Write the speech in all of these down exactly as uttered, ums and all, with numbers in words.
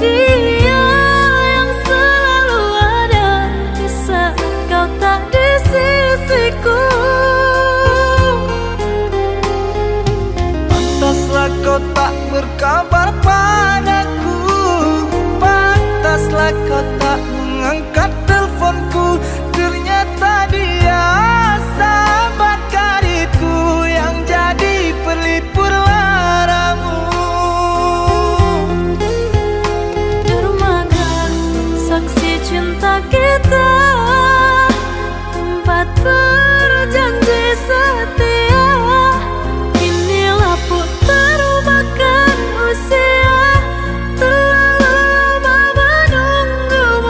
Dia yang selalu ada di saat kau tak di sisiku. Pantaslah kau tak berkabar padaku. Pantaslah kau tak mengangkat teleponku. Ternyata dia sahabat karibku yang jadi pelipur laramu. Dermaga saksi cinta kita, tempat berjanji setia. Kini lapuk termakan usia, terlalu lama menunggu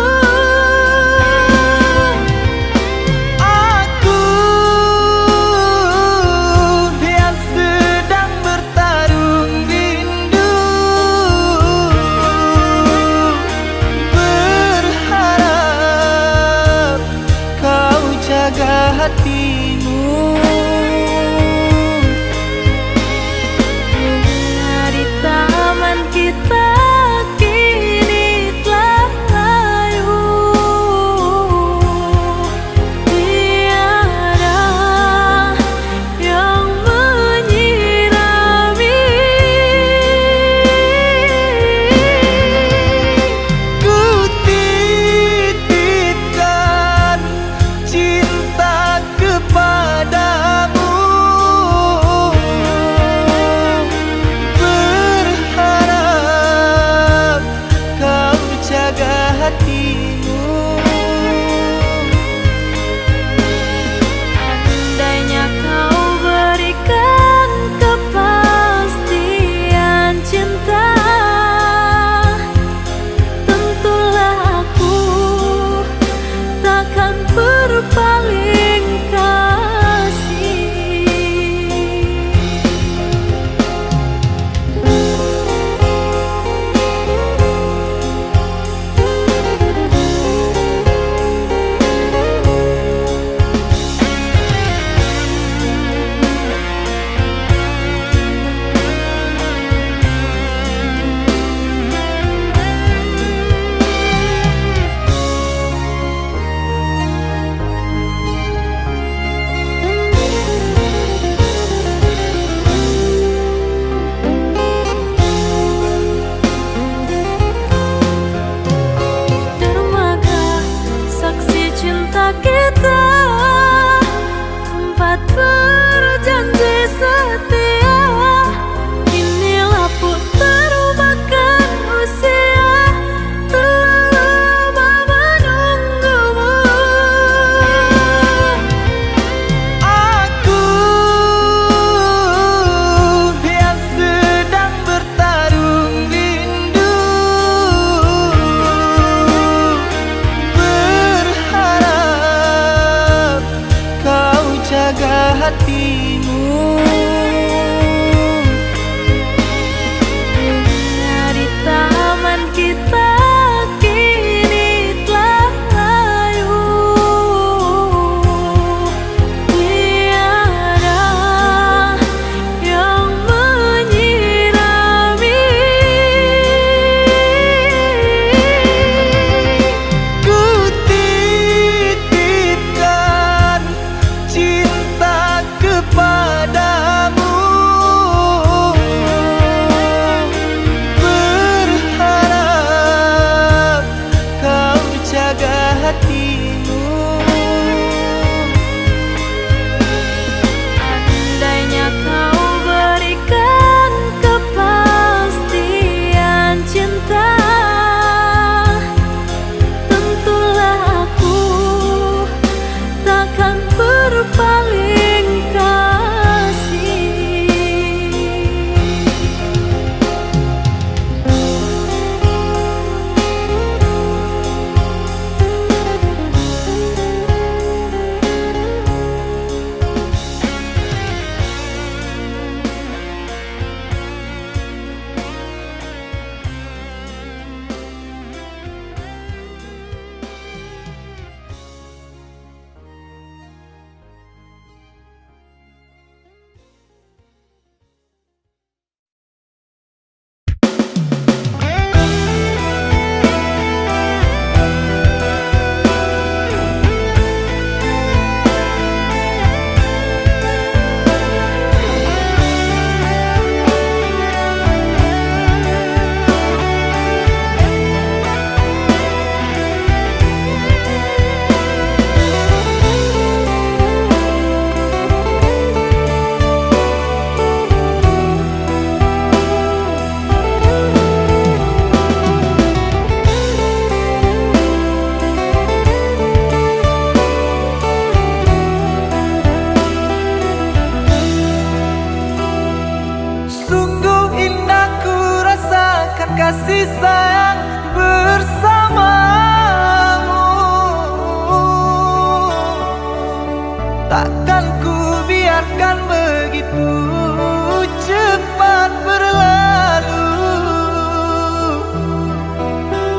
Cepat berlalu,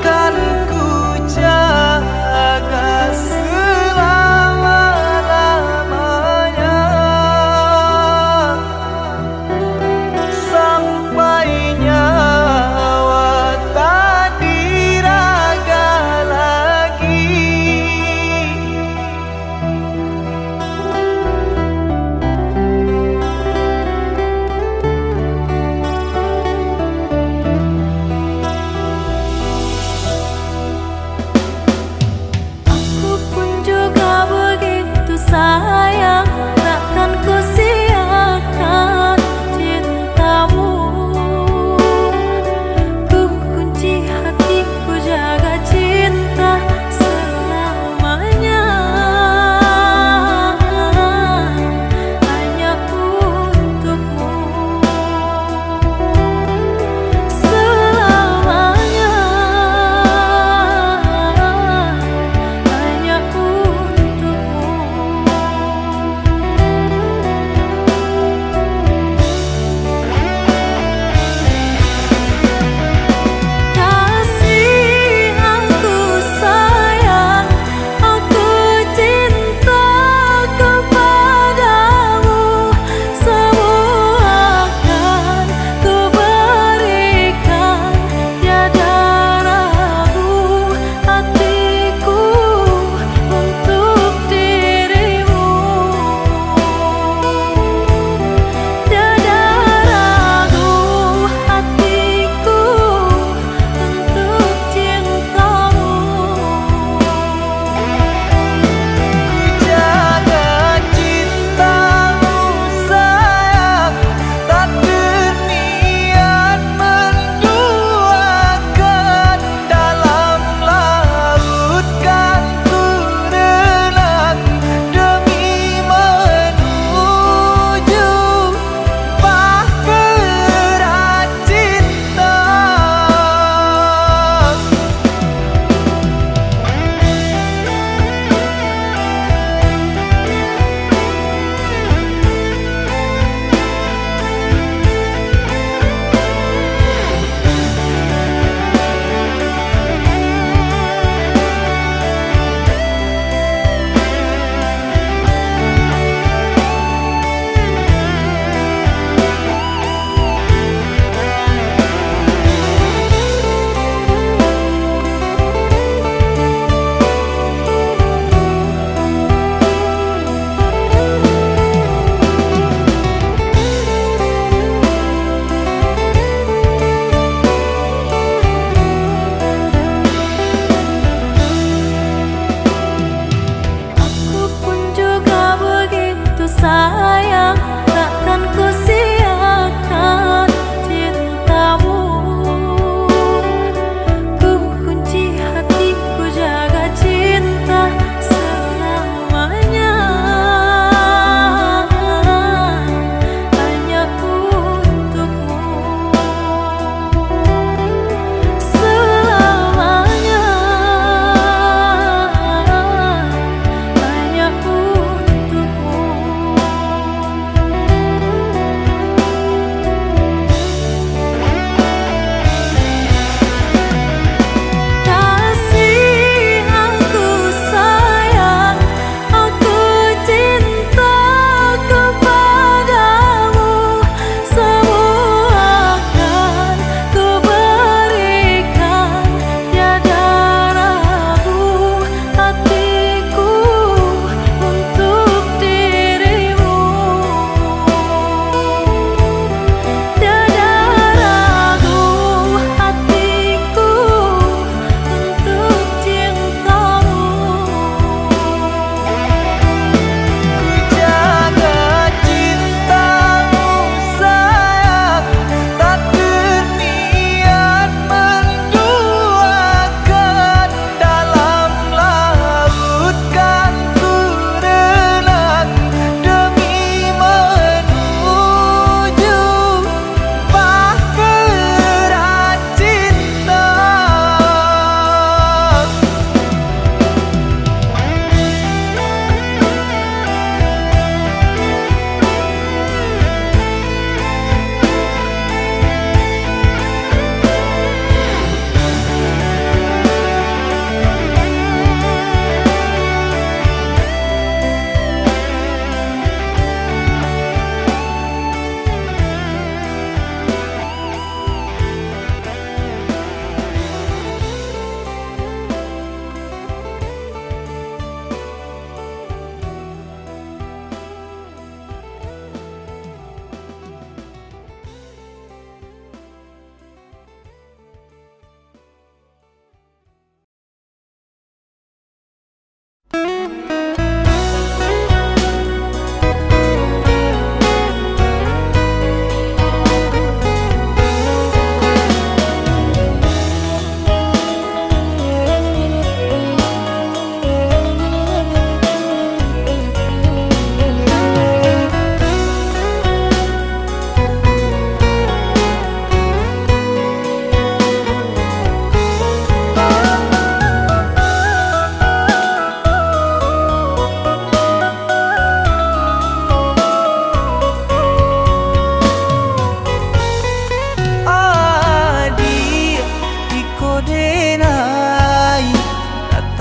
kan ku jaga selama-lamanya, sampai nyawa tak diraga lagi.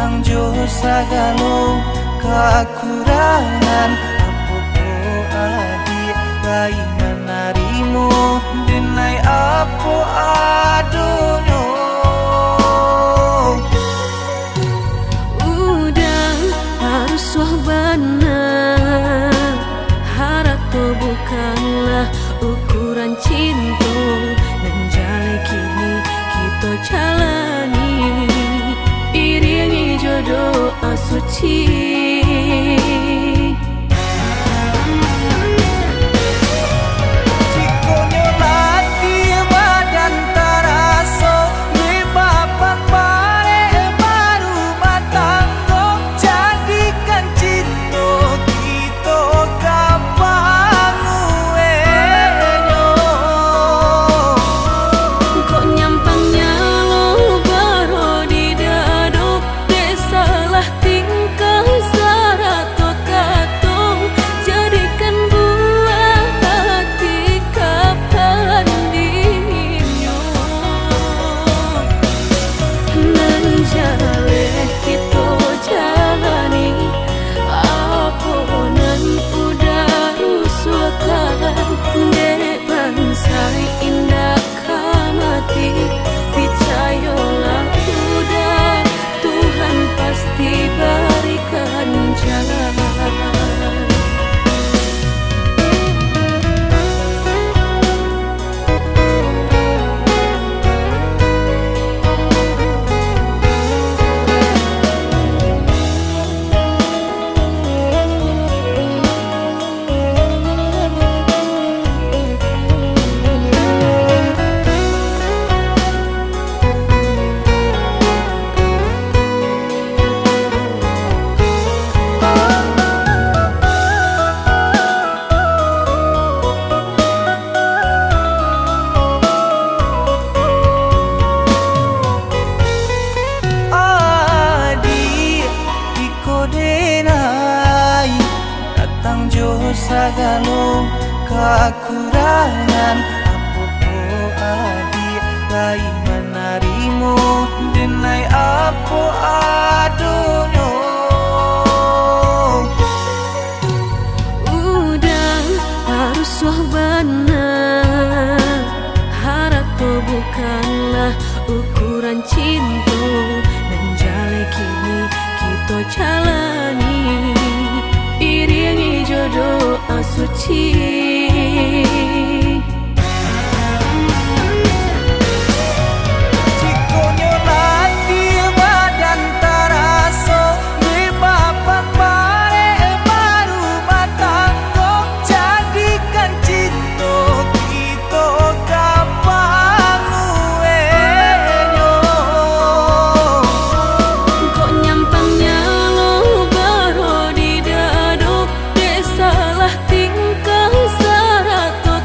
Jo sagalo kakurangan, apo ko adiak lai manarimo, denai apo adonyo. Udah, harus wah bana, harato bukanlah ukuran cinto, nan jaleh kini kito jalani, iringi jo doa suci. Jikok nyo latih badan taraso, dek bapan barek barumah tanggo, jadikan cinto kito ka panguwenyo. Kok nyampang nyalo baro di dado, dek salah tingkah sarato kato, jadikan buah hati ka pandinyo. Nan jaleh kito jalani, apo nan udah rusuahkan, dek bansaik indak ka mati. Picayolah udah, Tuhan pasti barikan jalan. Adiak, iko denai, datang jo sagalo kakurangan, apo ko adiak lai manarimo, denai apo adonyo. Udah, harus wah bana, harato bukanlah ukuran cinto, nan jaleh kini kito jalani, iringi jo doa suci. Jikok nyo latih badan taraso, dek bapan barek barumah tanggo, jadikan cinto kito ka panguwenyo. Kok nyampang nyalo baro di dado, dek salah tingkah sarato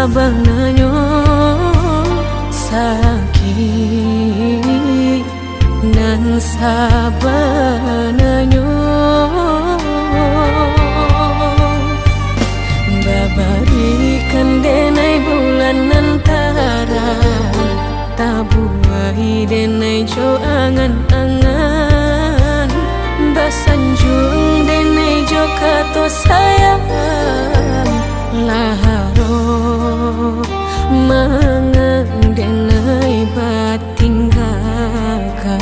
Sabananyo sakik nan sabananyo, babarikan denai bulan nan tarang, tabuai denai jo angan-angan, basanjuang denai jo kato sayang, lah harok mangan denai batinggakan.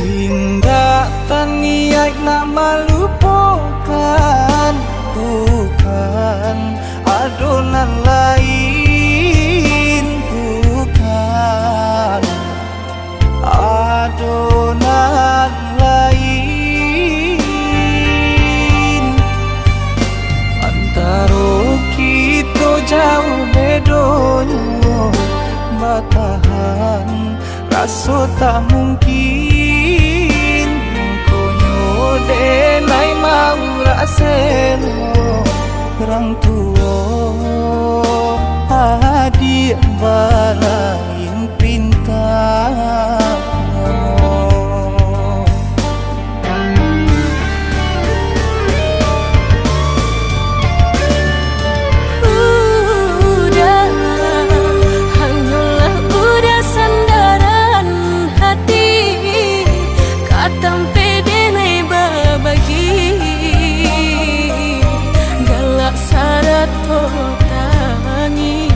Indak taniaik nak malupokan, bukan, ado nan lain, bukan, ado nan lain. Antaro kito jauah bedonyo, batahan raso tak mungkin. Mangkonyo denai maurak selo, urang tuo adiak balain pinta. Udah, hanyolah udah sandaran hati, ka tampek denai babagi, galak sarato tangih.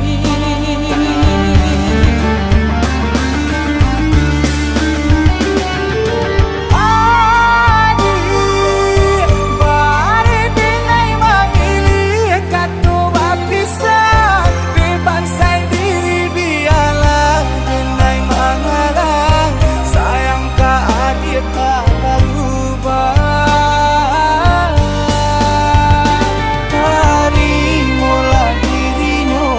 Adiak, bareh denai mamiliah kato bapisah, dek bansai diri bialah denai mangalah, sayang ka adiak tak barubah. Tarimolah dirinyo,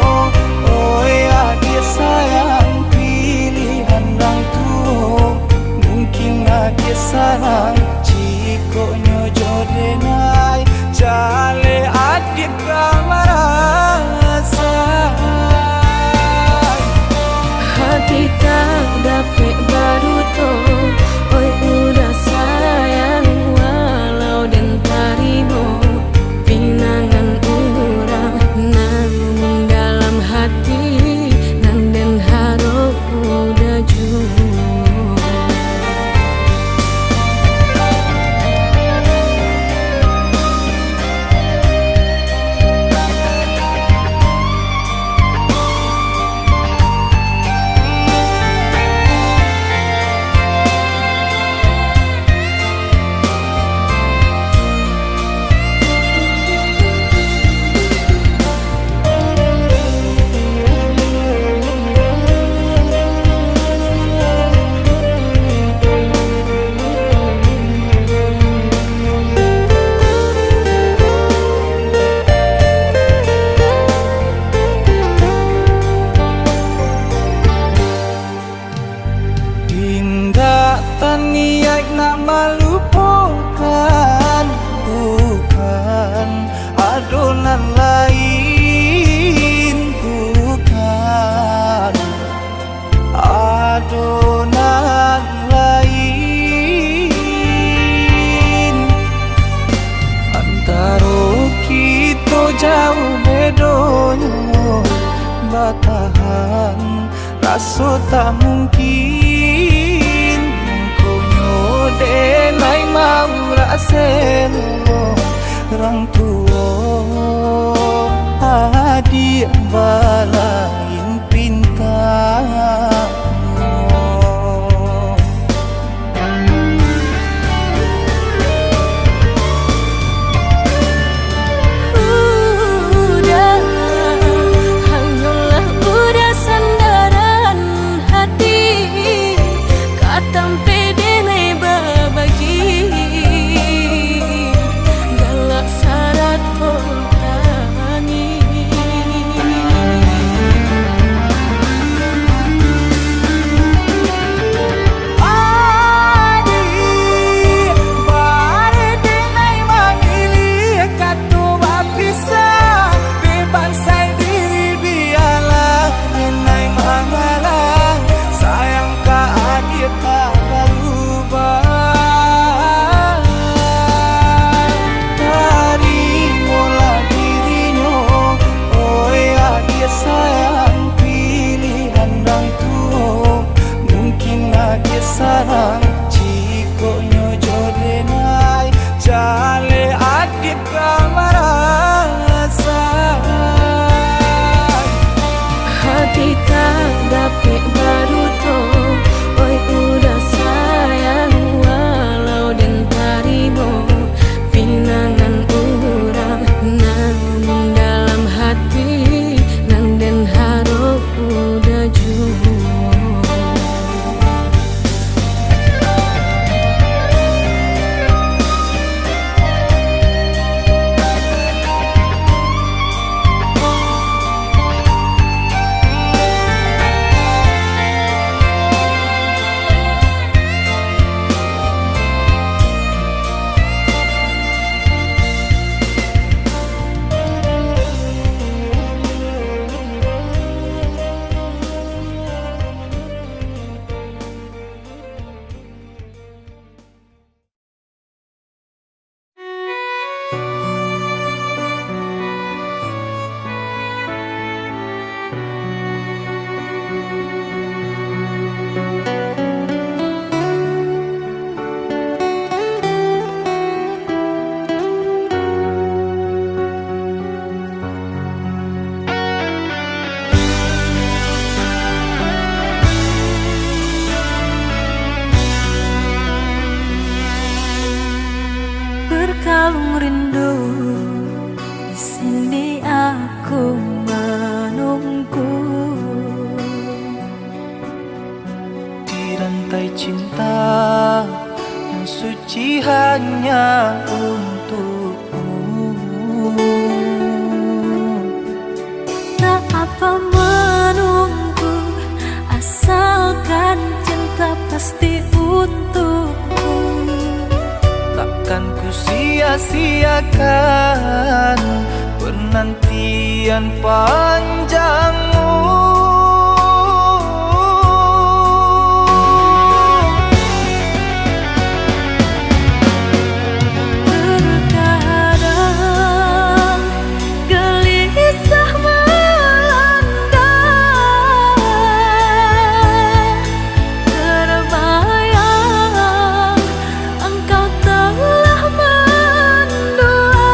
oi adiak sayang, pilihan urang tuo. Mungkin adiak sanang, jikok nyo jo denai, jaleh adiak ka marasai. Hati tak dapek baduto, oi udah sayang, walau den tarimo pinangan urang, namun dalam hati nan den harok udah juo. Indak taniaik nak malupokan, bukan, ado nan lain, bukan, ado nan lain. Antaro kito jauah bedonyo, batahan raso tak mungkin, mangkonyo denai maurak selo, urang tuo adiak balain pinta. Udah, hanyolah udah sandaran hati, ka tampek denai babagi, galak sarato tangih. Duh, di sini aku menunggu. Dirantai cinta yang suci hanya untukmu. Tak apa menunggu, asalkan cinta pasti untukku. Takkan ku sia-siakan penantian panjangmu. Terkadang gelisah melanda, terbayang engkau telah mendua.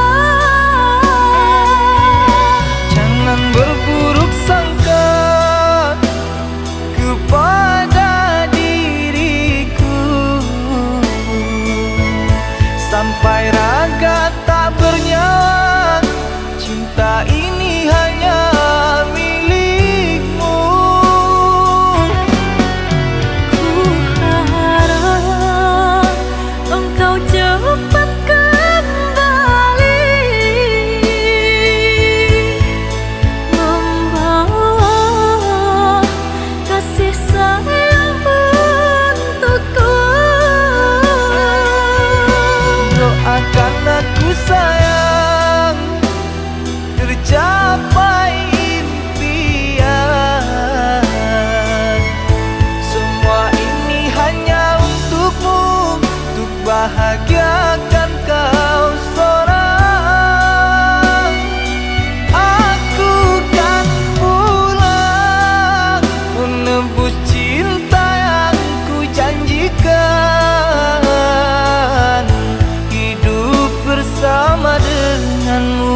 Jangan berburuk sangka kepada diriku, sampai raga tak bernyawa, cinta ini hanya milikmu. Ku harap engkau cepat kembali, membawa kasih sayang untukku. Doakan aku sayang, tercapai impian. Semua ini hanya untukmu, untuk bahagiakan kau sorang. Aku kan pulang menebus cinta yang ku janjikan, hidup bersama denganmu.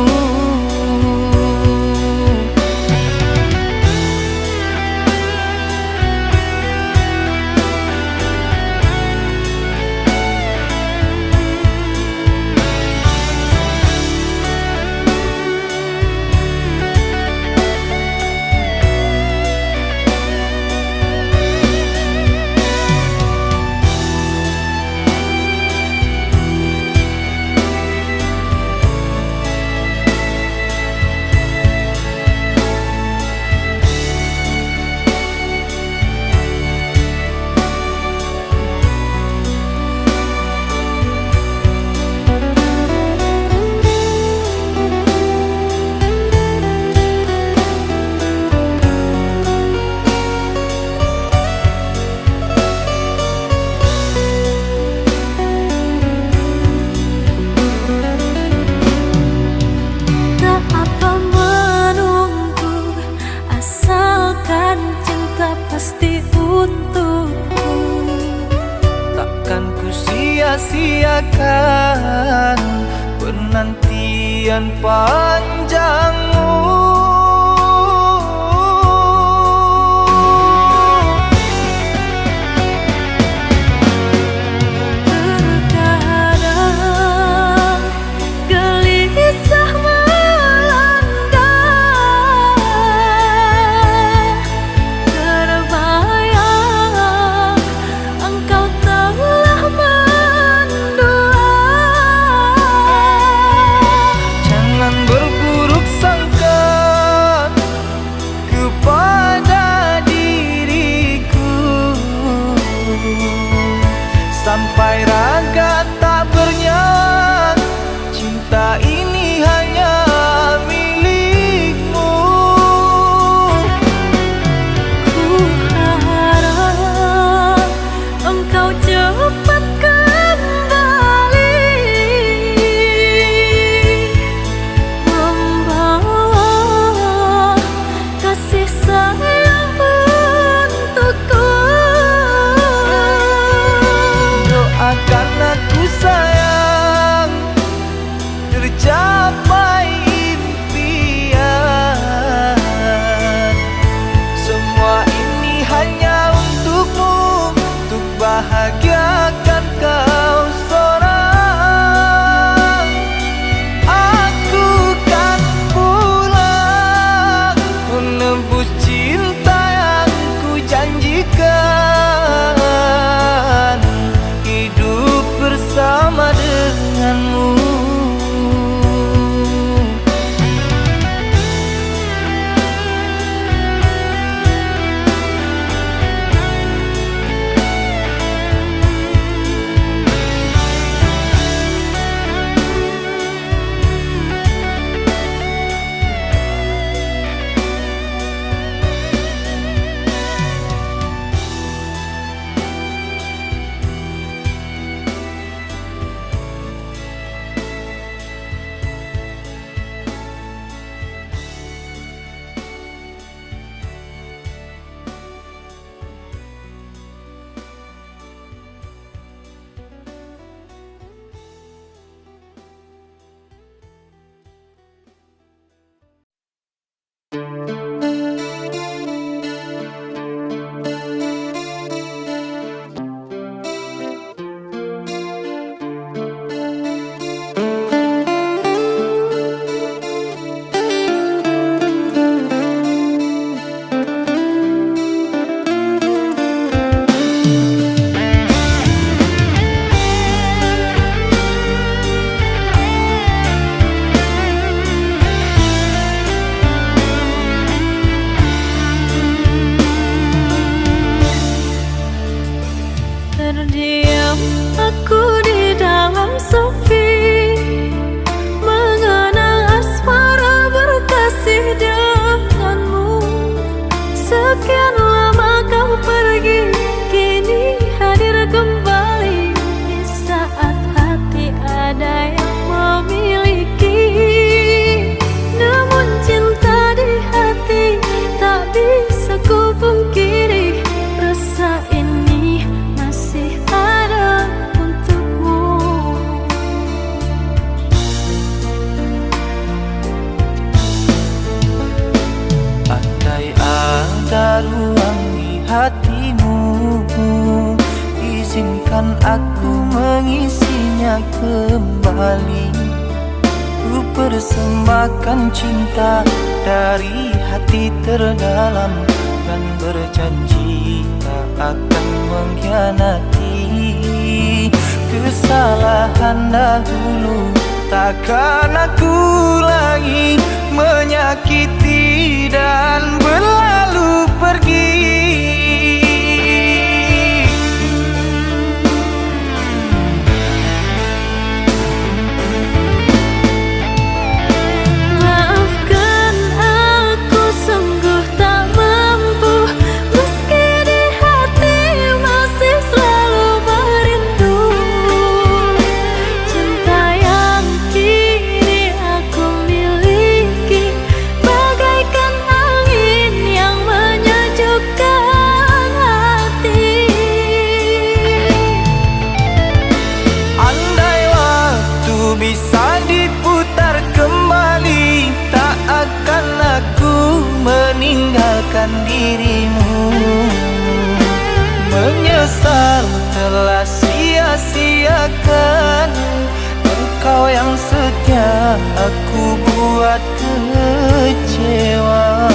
Tak apa menunggu, asalkan cinta pasti untukku. Takkan ku sia-siakan penantian panjangmu. Terkadang gelisah melanda, terbayang engkau telah mendua. Jangan berburuk sangka hatimu, izinkan aku mengisinya kembali. Ku persembahkan cinta dari hati terdalam dan berjanji tak akan mengkhianati. Kesalahan dahulu takkan aku ulangi, menyakiti dan berlalu pergi. Maafkan aku, sungguh tak mampu, meski di hati masih selalu merindu. Cinta yang kini aku miliki bagaikan angin yang menyejukkan hati. Andai waktu bisa diputar kembali, tak akan aku meninggalkan dirimu. Menyesal telah sia-siakan engkau yang setia aku buat kecewa.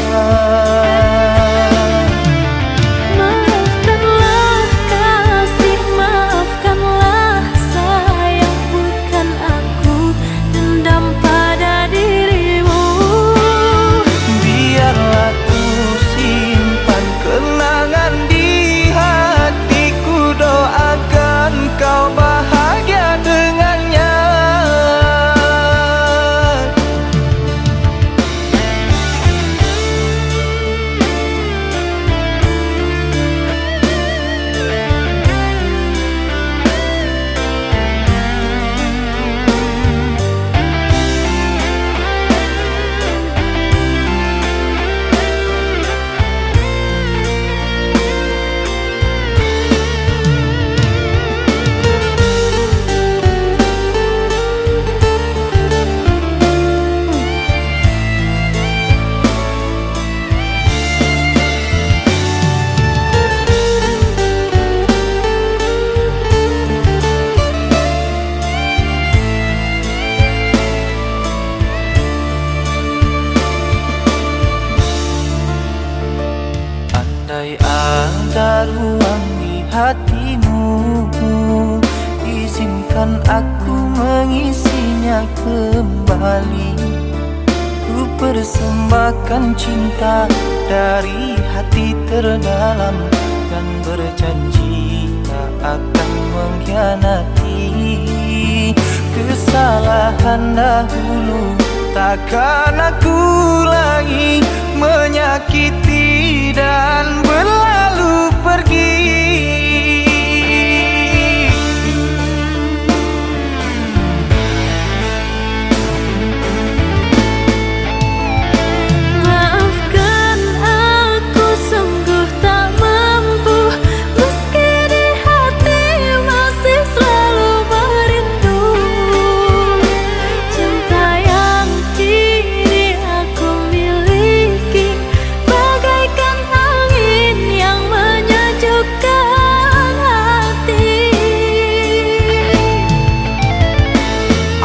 Maafkanlah kasih, maafkanlah sayang, bukan aku dendam pada dirimu. Biarlah ku simpan kenangan di hatiku, doakan kau bahagia dengannya. Andai ada ruang di hatimu, izinkan aku mengisinya kembali. Ku persembahkan cinta dari hati terdalam dan berjanji tak akan mengkhianati. Kesalahan dahulu takkan aku ulangi, menyakiti dan berlalu pergi. Maafkan aku, sungguh tak mampu, meski di hati masih selalu merindu. Cinta yang kini aku miliki bagaikan angin yang menyejukkan hati.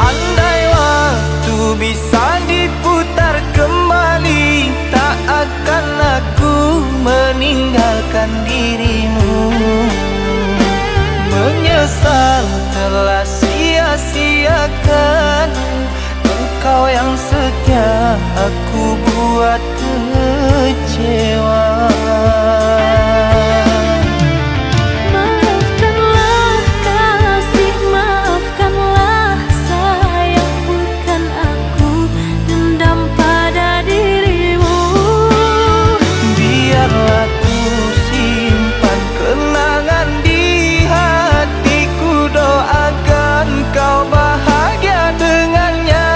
Andai waktu bisa diputar kembali, tak akan aku meninggalkan dirimu. Menyesal telah sia-siakan engkau yang setia aku buat kecewa. Maafkanlah kasih, maafkanlah sayang, bukan aku dendam pada dirimu. Biarlah ku simpan kenangan di hatiku, doakan kau bahagia dengannya.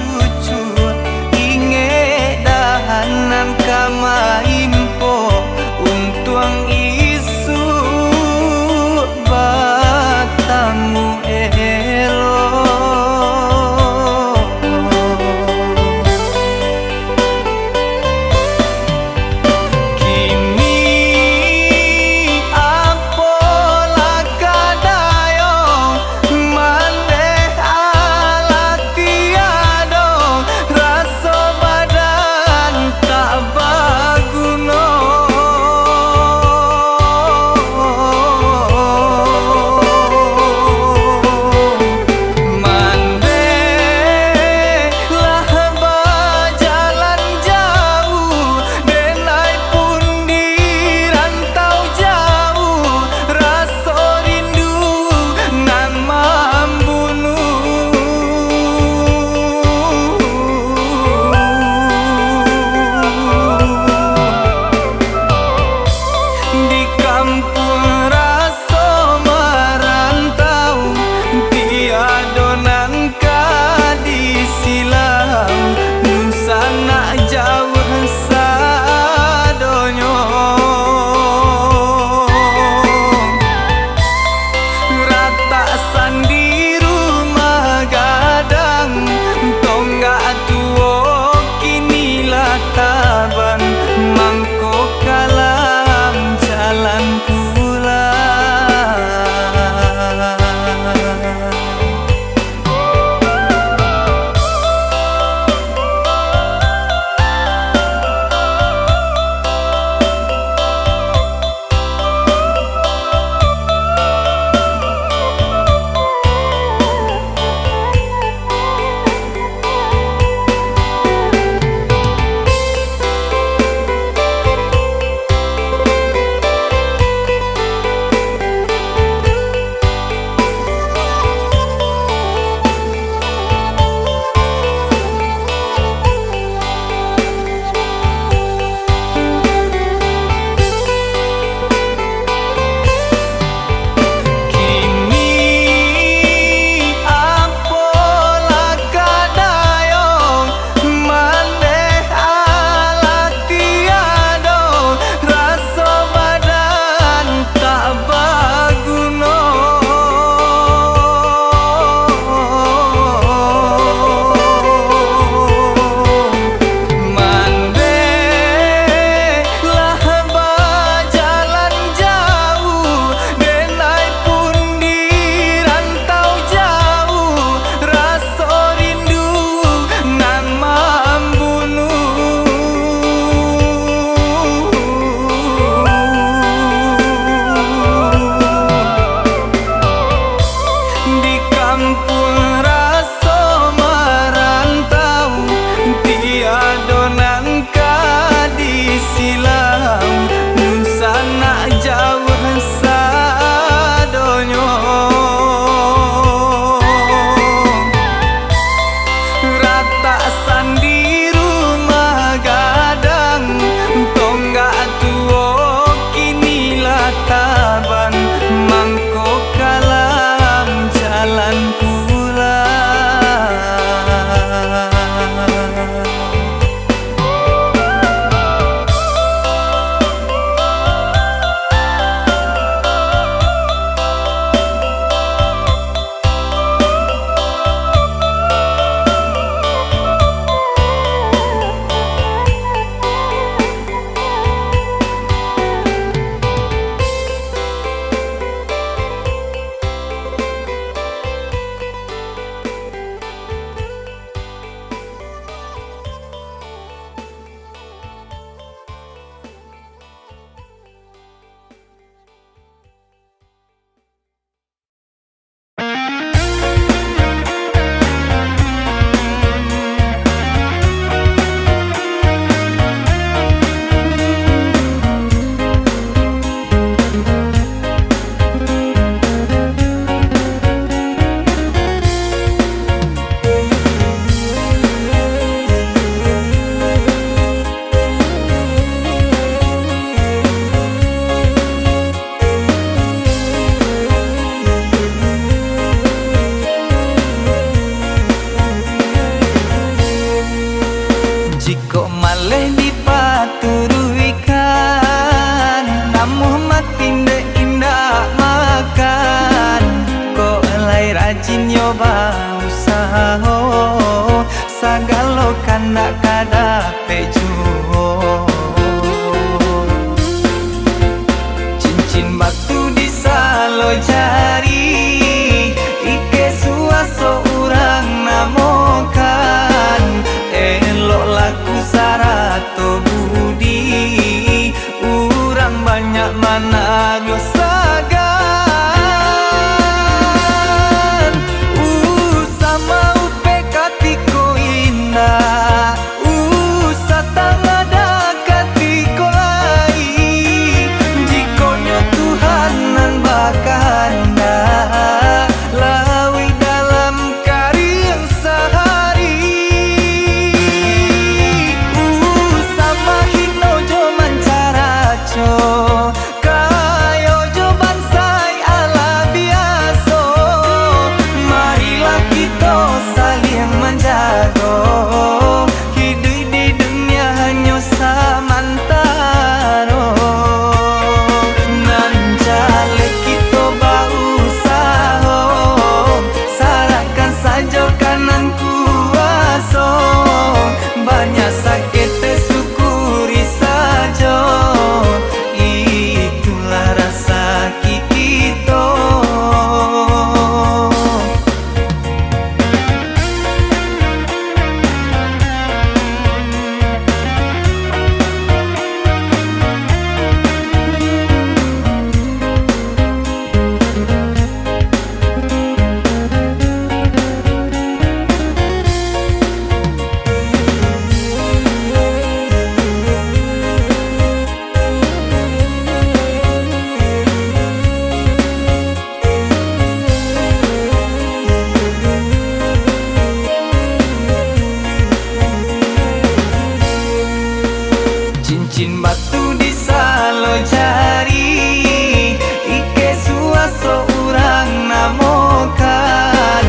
cucuak, ingek dahan nan ka maimpok, untuang isuak batamu elok. Kini apolah ka dayong, mandeh alah tiado, raso badan tak bagu. Jikok maleh dipaturuikan, namuah mati dek indak makan. Kok lai rajin yo bausaho, sagalo kandak ka dapek juo. Cincin batu di salo jari, iko suaso urang namokan. Elok laku sarato budi, urang banyak manaruah sagan. Usah maupek katiko indak, usah tangah dakati ko lai. Jikok nyo Tuhan nan bakandak, lauik dalam kariang sahari. Usah mahino jo mancaraco, kayo jo bansai alah biaso. Marilah kito saliang manjago, hiduik di dunia hanyo samantaro. Nan jaleh kito bausaho, sarahkan sajo ka nan kuaso. Banyak sakik tasyukuri sajo, itulah rasaki kito. Cincin batu di salo jari, iko suaso urang namokan.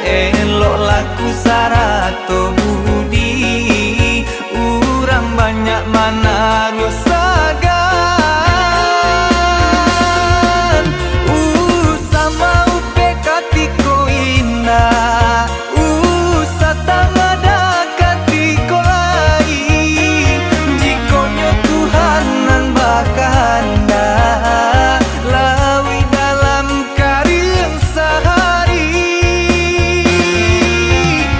Elok laku sarato budi, urang banyak manaruah sagan. Usah maupek katiko indak, usah tangah dakati ko lai. Jikok nyo Tuhan nan bakandak, lauik dalam kariang sahari.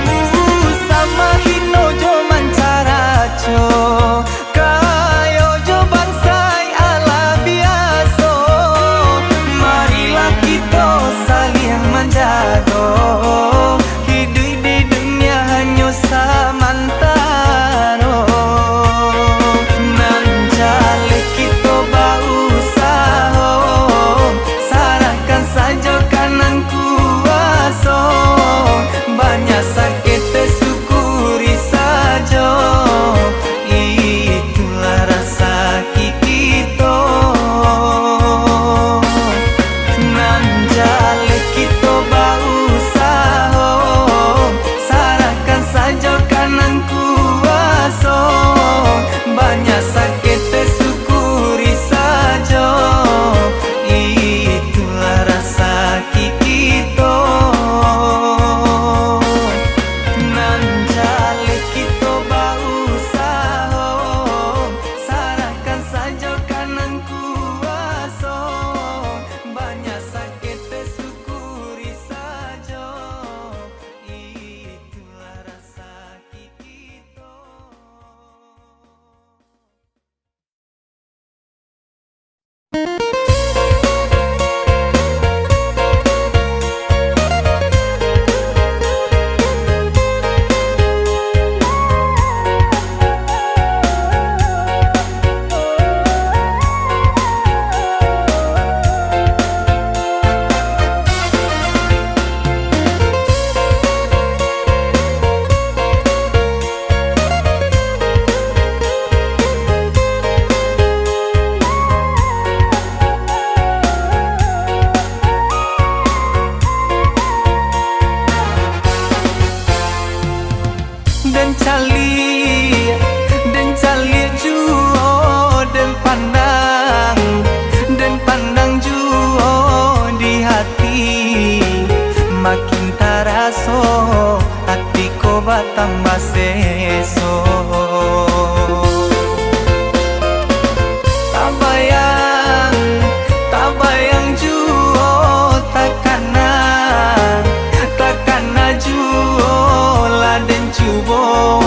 Usah mahino jo mancaraco, kayo jo bansai alah biaso. Marilah kito saliang manjago, hiduik di dunia hanyo samantaro. Nan jaleh kito bausaho, sarahkan sajo ka nan kuaso. Banyak sakik tasyukuri sajo, itulah rasaki kito. Nan jaleh kito bausaho, sarahkan sajo ka nan kuaso. Banyak sakik tasyukuri sajo, itulah rasaki kito. Nan jaleh kito bausaho, sarahkan sajo ka nan kuaso. Banyak sakik tasyukuri sajo, itulah rasaki kito. Den caliak Tabayang, tabayang juo takana, takana juo lah den cubo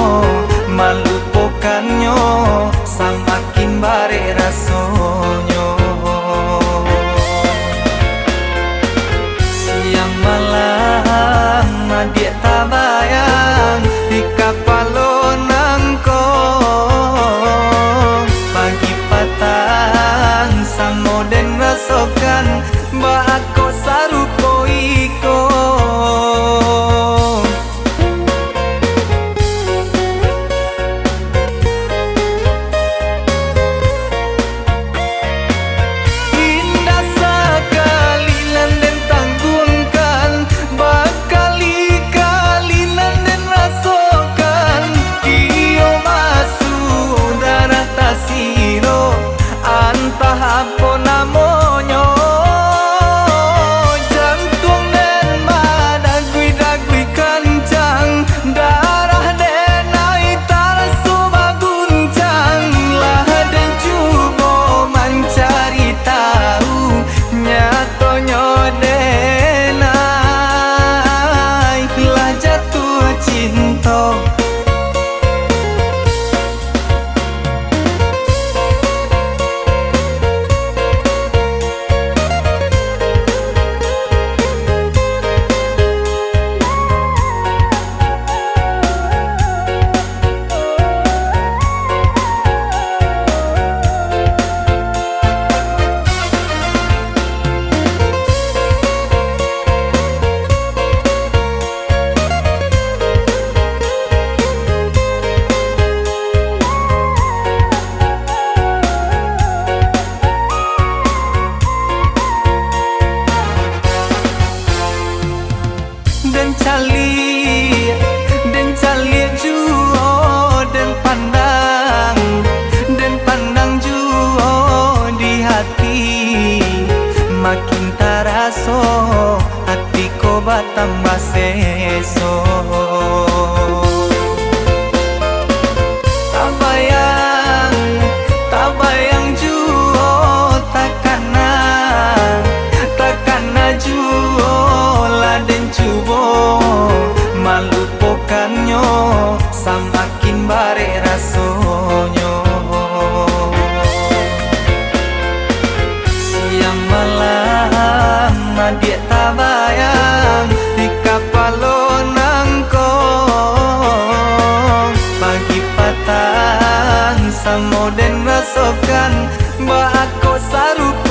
malupokannyo, samakin barek rasonyo. Siang malam adiak tabayang di kapalo nangko. Pagi patang samo den rasokan, baa kok sarupo iko. Indak sakali nan den tangguangkan, bakali-kali nan den rasokan. Kio masuak darah tasiro, antah apo namonyo. Jantuang den badagui-dagui kancang, darah den ai taraso baguncang. Lah den cubo mancari tau, nyatonyo den ai lah jatuah cinto. Den caliak, den caliak juo, den pandang, den pandang juo di hati, makin taraso ati ko batambah seso. Tabayang, tabayang juo takana, takana juo lah den cubo malupokannyo, samakin barek rasonyo. Siang malam adiak tabayang di kapalo nangko. Pagi patang samo den rasokan, baa kok sarupo